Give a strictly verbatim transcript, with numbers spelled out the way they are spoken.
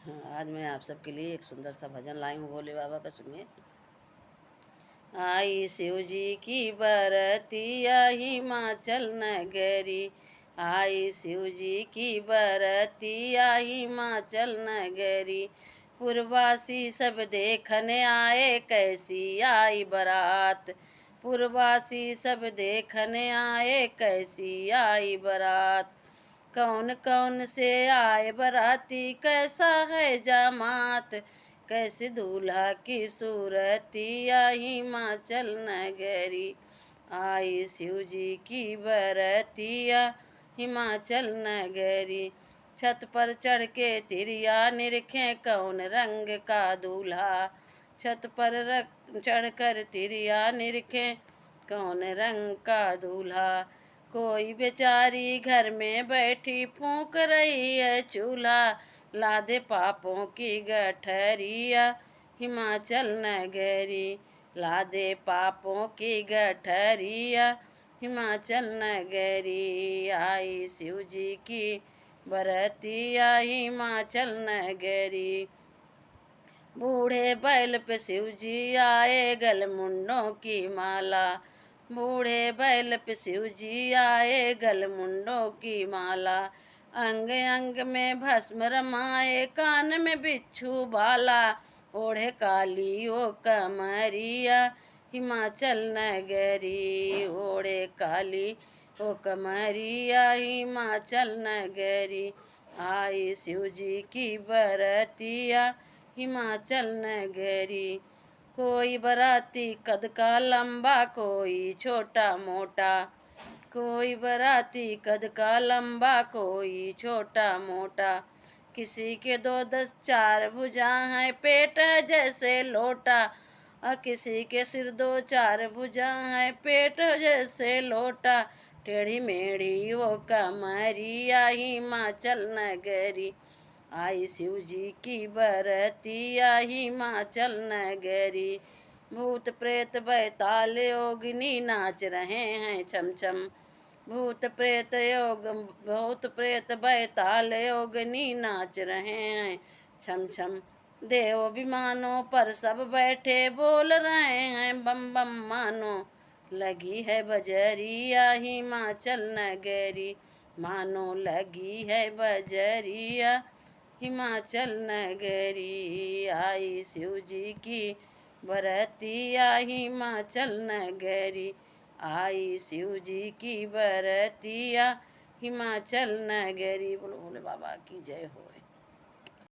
आज मैं आप सबके लिए एक सुंदर सा भजन लाई हूँ भोले बाबा का, सुनिए। आई शिव जी की बरतिया हिमाचल नगरी, आई शिव जी की बरतिया हिमाचल नगरी। पुरवासी सब देखने आए कैसी आई बरात, पुरवासी सब देखने आए कैसी आई बरात। कौन कौन से आए बराती, कैसा है जमात, कैसे दूल्हा की सूरतिया हिमाचल नगरी। आई शिव जी की बरतिया हिमाचल नगरी। छत पर चढ़ के तिरिया निरखे कौन रंग का दूल्हा, छत पर रख-, चढ़कर तिरिया निरखे कौन रंग का दूल्हा। कोई बेचारी घर में बैठी फूंक रही है चूल्हा, लादे पापों की गठरिया हिमाचल नगरी, लादे पापों की गठरिया हिमाचल नगरी। आई शिव जी की बरतिया हिमाचल नगरी। बूढ़े बैल पे शिव जी आए, गल मुंडों की माला। बूढ़े बैल पे शिव जी आए, गल मुंडों की माला। अंग अंग में भस्म रमाए, कान में बिच्छू बाला। ओढ़े काली ओ कमरिया हिमाचल नगरी, ओढ़े काली ओ कमरिया हिमाचल नगरी। आई शिव जी की बरतिया हिमाचल नगरी। कोई बराती कद का लंबा, कोई छोटा मोटा, कोई बराती कद का लंबा, कोई छोटा मोटा। किसी के दो दस चार भुजा हैं, पेट है जैसे लोटा, और किसी के सिर दो चार भुजा हैं, पेट है जैसे लोटा। टेढ़ी मेढ़ी वो कमरिया हिमाचल नगरी, आई शिव जी की बरतिया हिमाचल नगरी। भूत प्रेत बैताल योगिनी नाच रहे हैं छम छम। भूत प्रेत योग, भूत प्रेत बैताल योगिनी नाच रहे हैं छम छम। देव विमानों पर सब बैठे बोल रहे हैं बम बम मानो। लगी है बजरिया हिमाचल नगरी, मानो लगी है बजरिया हिमाचल नगरी। आई शिव जी की बरतिया हिमाचल नगरी, आई शिव जी की बरतिया हिमाचल नगरी। बोलो भोले बाबा की जय हो।